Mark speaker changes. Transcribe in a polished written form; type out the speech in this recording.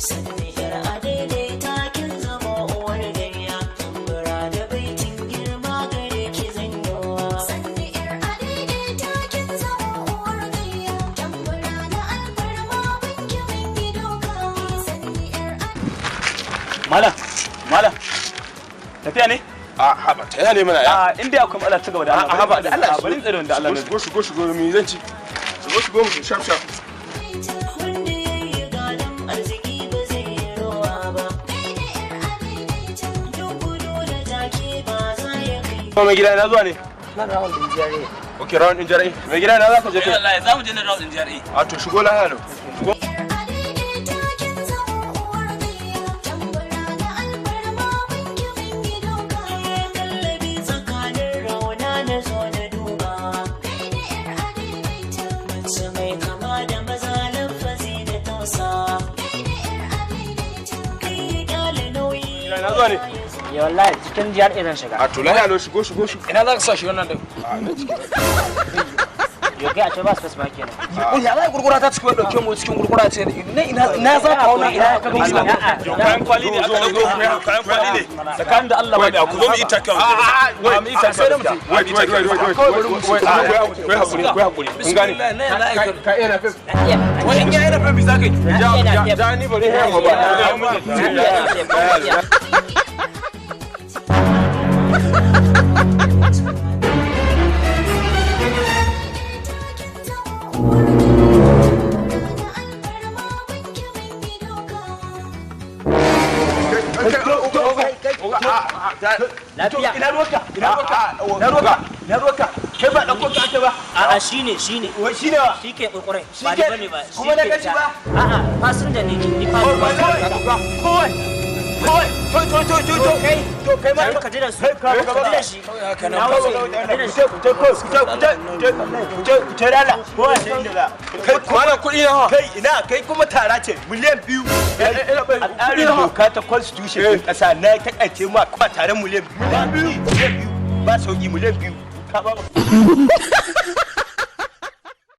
Speaker 1: Sanni yar a daidaita, kin zama uwar gayya. Tambura da baitin girma gare ki zanyowa.
Speaker 2: Sanni yar adaidaita, kin zama uwar gayya. Tambura na alfarma wanke min doka. Sanni yar
Speaker 3: Malam, malam. Tafiya ne?
Speaker 4: A haba, ta yana ne mana ya.
Speaker 3: A inda akwai matsala, ci gaba da Allah.
Speaker 4: A haba da Allah.
Speaker 3: Bari tsare da Allah.
Speaker 4: Shigo, shigo, shigo, mi zan ci. Shigo, shigo mu sharp sharp.
Speaker 1: Wanda ya yi gadon arziki ba zai yi rowa ba.
Speaker 2: Gaida yar adaidaita.
Speaker 1: Duk gudu da take ba za ya kai.
Speaker 4: Mai gida, na zuwa ne?
Speaker 5: Na round din GRA.
Speaker 4: Okay, round din GRA. Mai gida, na za ka je kai?
Speaker 3: Wallahi za mu je na round din GRA.
Speaker 4: A to, shigo lahiya lau. Shigo.
Speaker 2: Yar adaidaita, kin zama uwar gayya. Tambura na alfarma wanke min doka.
Speaker 1: Kallabi tsakanin rauna na zo na duba.
Speaker 2: Gaida yar adaidaita.
Speaker 1: Mace mai kama da maza, lafazi da tausa.
Speaker 2: Gaida yar adaidaita.
Speaker 1: Kai ya kyale nauyi.
Speaker 4: Na zuwa ne?
Speaker 5: Ya wallahi cikin GRA zan shiga.
Speaker 4: A to, lahiya lau, shigo, shigo, shigo.
Speaker 6: Ina za ka sa shi wannan din?
Speaker 4: A nan ciki.
Speaker 5: Yo, kai, a ce ba space ba kenan.
Speaker 6: Ya za gurgura ta cikin dauke mu cikin gurgura ce ne? Ina ina za ka wannan? Ina ka ga
Speaker 5: A'a.
Speaker 3: Kayan kwali ne aka dauko. Kayan kwali ne. Tsakanin da Allah ba da ku zo mu yi take.
Speaker 4: A
Speaker 3: mu yi take.
Speaker 6: Sai da mu je.
Speaker 4: Wait, wait, wait, wait, wait, wait, wait, wait, hakuri, wait, hakuri. Kun gane? Ka iya na fif.
Speaker 6: Wai in ya yana fa za ka yi?
Speaker 4: Ja, ja, ja, ni bari hayan ba.
Speaker 5: Iya.
Speaker 2: Kin zama uwar gayya. Tambura na alfarma wanke min doka.
Speaker 5: Lafiya.
Speaker 3: Ina ruwanka? Ina ruwanka? Ina ruwanka? Ina ruwanka? Kai ba ɗauko ka ake ba.
Speaker 5: A'a, shine shine.
Speaker 3: Wai shine wa?
Speaker 5: Shi ke kurkurai.
Speaker 3: Shi
Speaker 5: Ba ni
Speaker 3: ke-
Speaker 5: bane ba. Shi
Speaker 3: kuma na
Speaker 5: ke
Speaker 3: gashi
Speaker 5: ta-
Speaker 3: ba?
Speaker 5: A'a, fasinja ne ni, fasinja.
Speaker 3: Kowai. Kowai. To, to, to, to, to.
Speaker 5: Kai,
Speaker 3: To kai ma.
Speaker 5: ka ji da su.
Speaker 3: Kai ka
Speaker 5: Ka ji da shi.
Speaker 6: Haka nan.
Speaker 5: Na wuce, ka ji da shi.
Speaker 3: Ku je, ku je, ku je, ku je, ku je, ku je lala. Kowa sai inda za. Kai
Speaker 4: Malam, kuɗi na ha.
Speaker 3: Kai ina kai kuma tara ce 2 miliyan. A tsarin doka ta constitution ɗin ƙasa na takaice ma kwa tare 2 miliyan. 2 miliyan ba sauki, 2 miliyan. Ka ba.